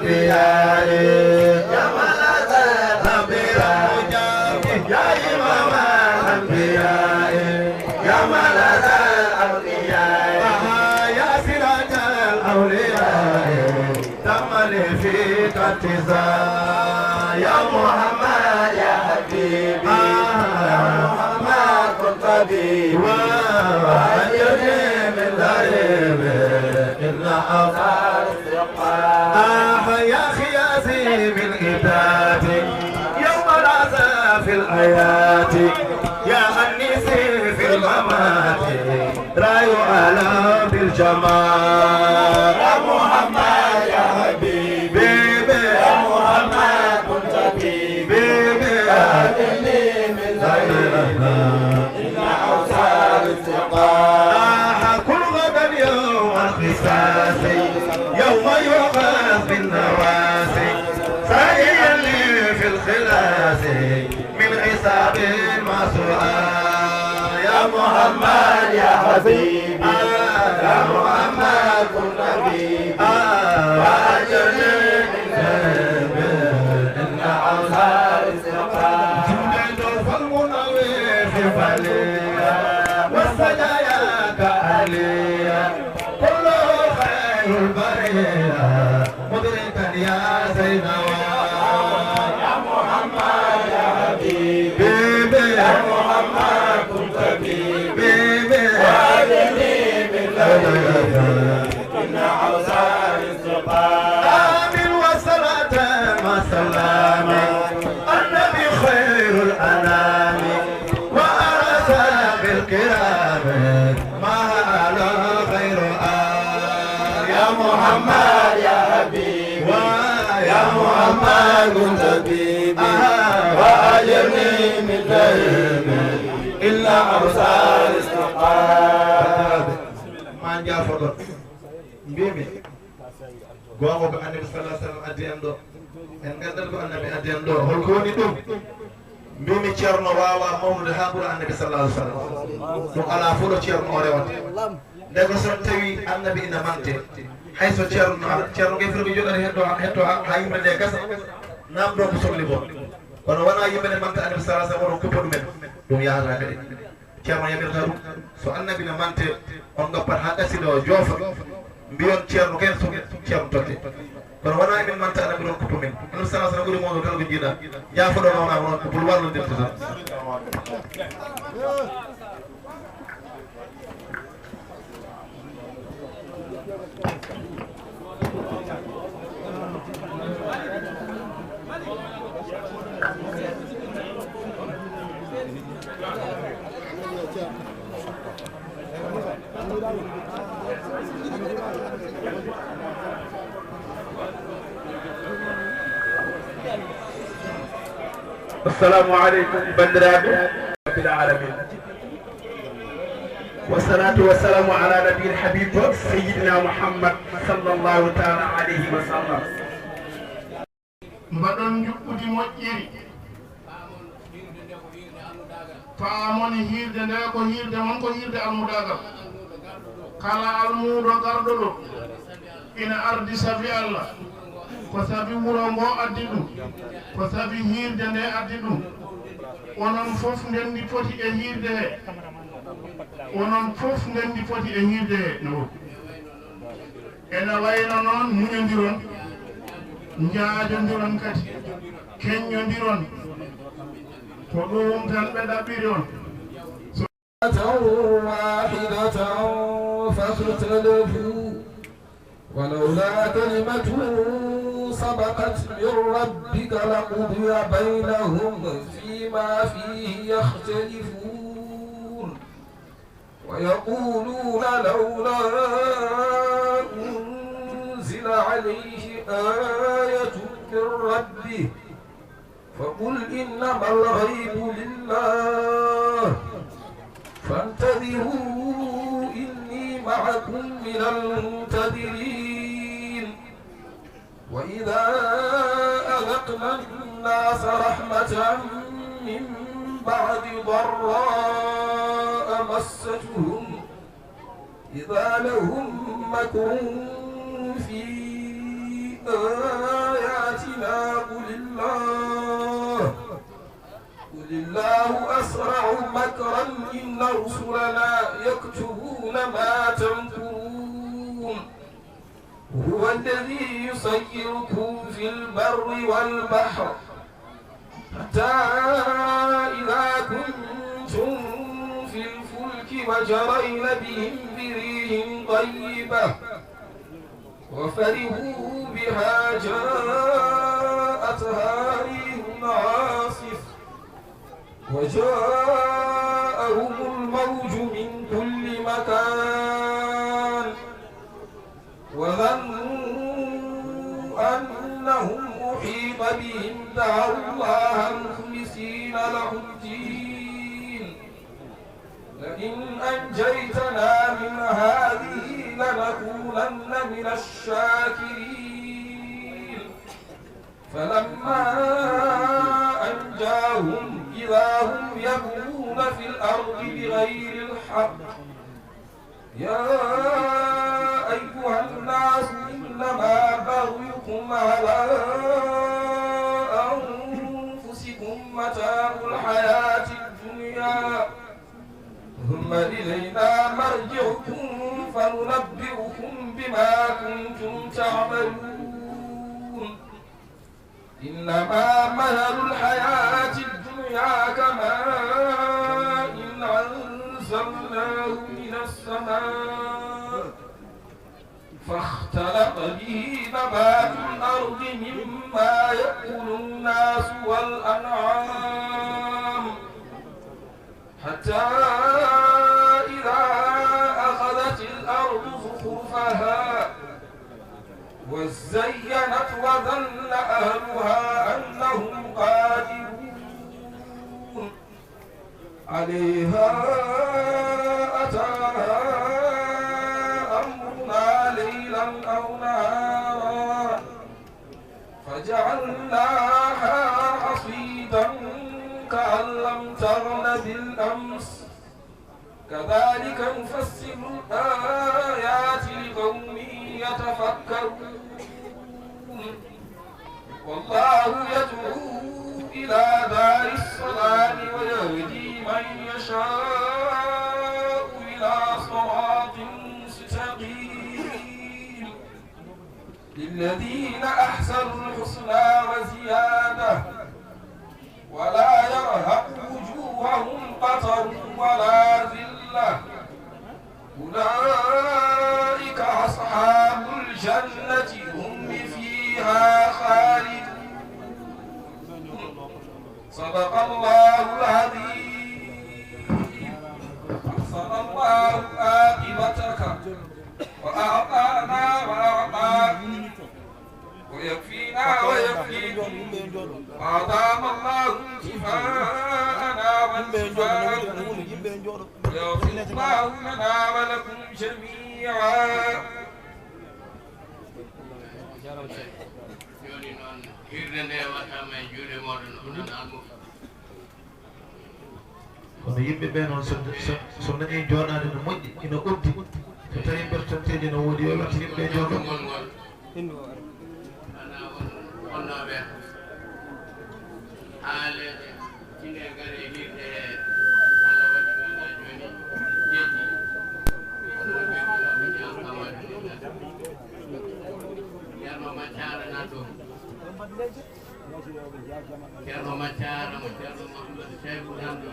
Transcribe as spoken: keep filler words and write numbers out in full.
الأنبياء، يا ملاذ الأنبياء، يا إمام الأنبياء، يا ملاذ الأولياء، يا سراج الأولياء، تم لي فيك اتزان. يا محمد يا حبيبي، يا محمد كن طبيبي، وأجرني من غيبي إن أوصى آه، يا خياسي بالإبات، يوم العزا في الآيات، يا أنيسي في الممات، لا يعلى بالجمال. يا محمد يا حبيبي، يا محمد كن طبيبي، أغثني من غيبي. إن أوصى الاستقامة. آه، كل غدا يوم القصاص، يوم يؤخذ بالنواصي، سعيا لي في الخلاص من حساب ما سؤال. يا محمد يا حبيبي، يا محمد كن حبيبي، وأجرني من ذنبي إن أوصى جودك فالمنوي خفالي، والسجايا كأهلي، كل خير البرية مدركا يا زينب. يا محمد يا حبيبي، يا محمد كن طبيبي، وأجرني من ذنبي إن أوصى آمين وصلاة وسلام النبي خير الأنام وأرزاق الكرام ما هال خير آل. يا محمد يا حبيبي، يا محمد كن طبيبي، وأجرني من ديني إلا أوصى الاستقامة. Ma njaafoɗon. Mbimi, goonga ko Annabi sallallahu alaihi wasallam addi en ɗo. En nganndal ko Annabi addi en ɗo. Hol ko woni ɗum? Mbimi, Ceerno waawaa mawnude haa ɓura Annabi sallallahu alaihi wasallam. Ɗum alaa fof ɗo Ceerno o rewata. Nde ko so tawi Annabi ina mante, hay so Ceerno, Ceerno Gay Firo ɓe jooɗata hetto, hetto haa, haa yimɓe nde gasa, naamndoo ko sohli mon. Kono wonaa yimɓe nde manta Annabi sallallahu alaihi wasallam, oɗon kuppa ɗumen. Ɗum yahataa kadi. Ceerno yamirta ɗum, so Annabi na mante, on ngoppat haa gasii ɗo joofa, mbiyon Ceerno kay so Ceerno totte. Kono wonaa emin manta Annabi ɗon kuppa min. Annabi sallallahu alaihi wasallam ɓuri mawɗo kala ko njiiɗa. Njaafoɗon wonaa ko non ko pour wallodirta tan. Assalamu aleykum, banndiraaɓe. Rabbil alamin. Wassalatu wassalamu ala nabiyil habib sayyidina Muhammad sallallahu ta'ala alayhi wa sallam. Mbaɗon njuɓɓudi moƴƴiri. Paamon hiirde nde ko hiirde mon, ko hiirde almudaagal. Kala almuudo garɗo ɗo ina ardi sabi Allah, ko sabi wuro ngo addi ɗum, ko sabi hiirde nde addi ɗum. Onon fof ndenndi poti e hiirde he. Onon fof ndenndi poti e hiirde he. No. Ene wayno noon, muñondiron, njaajondiron kadi, keññondiron. Ko ɗum tan ɓe ɗaɓɓiri on. واحدة فاختلفوا ولولا كلمة سبقت من ربك لقضي بينهم فيما فيه يختلفون. ويقولون لولا أنزل عليه آية من ربه فقل إنما الغيب لله فانتظروا إني معكم من المنتظرين. وإذا أذقنا الناس رحمة من بعد ضراء مستهم إذا لهم مكر في ما تمكرون. هو الذي يسيركم في البر والبحر، حتى إذا كنتم في الفلك وجرين بهم بريح طيبة وفرحوا بها جاءتها ريح عاصف وجاءهم الموج من كل مكان وظنوا أنهم أحيط بهم دعوا الله مخلصين له الدين لئن أنجيتنا من هذه لنكونن من الشاكرين. فلما أنجاهم إذا هم يبغون في الأرض بغير الحق. يا أيها الناس إنما بغيكم على أنفسكم متاع الحياة الدنيا ثم إلينا مرجعكم فننبئكم بما كنتم تعملون. إنما مثل الحياة الدنيا كماء أنزلناه من السماء فاختلط به نبات الأرض مما يأكل الناس والأنعام حتى إذا أخذت الأرض زخرفها وزينت وظن أهلها أنهم قادرون عليها أتاها أمرنا ليلا أو نهارا فجعلناها حصيدا كأن لم تغن بالأمس كذلك نفصل الآيات لقوم يتفكرون. والله يدعو إلى دار السلام ويهدي من يشاء إلى صراط مستقيم. للذين أحسنوا الحسنى وزيادة ولا يرهق وجوههم قتر ولا ذلة أولئك أصحاب الجنة هم فيها خالدون. صدق الله العظيم. أحسن الله عاقبتك وأعطانا وأعطاك ويكفينا ويكفيكم وأدام الله انتفاءنا وانتفاءكم ويغفر الله لنا ولكم جميعا. Jooni noon, hirde nde waɗaama e juuɗe mooɗon, onon almuɓɓe. Kono yimɓe ɓe noon, so, so, so nanii jooɗaade no moƴƴi, ina uddi. So tawii bertanteeji no woodi, yo ɓe yimɓe jooɗo. Wonnooɓe haaleede ine ngari hirde he Allah waɗi mana jooni jeɗɗi. Wonnooɓe wonnooɓe ñaam kama ɗum. Ceerno Maccaara na ɗo. Ceerno Maccaara mo Ceerno Mouhamadou Cheikhou nan ɗo.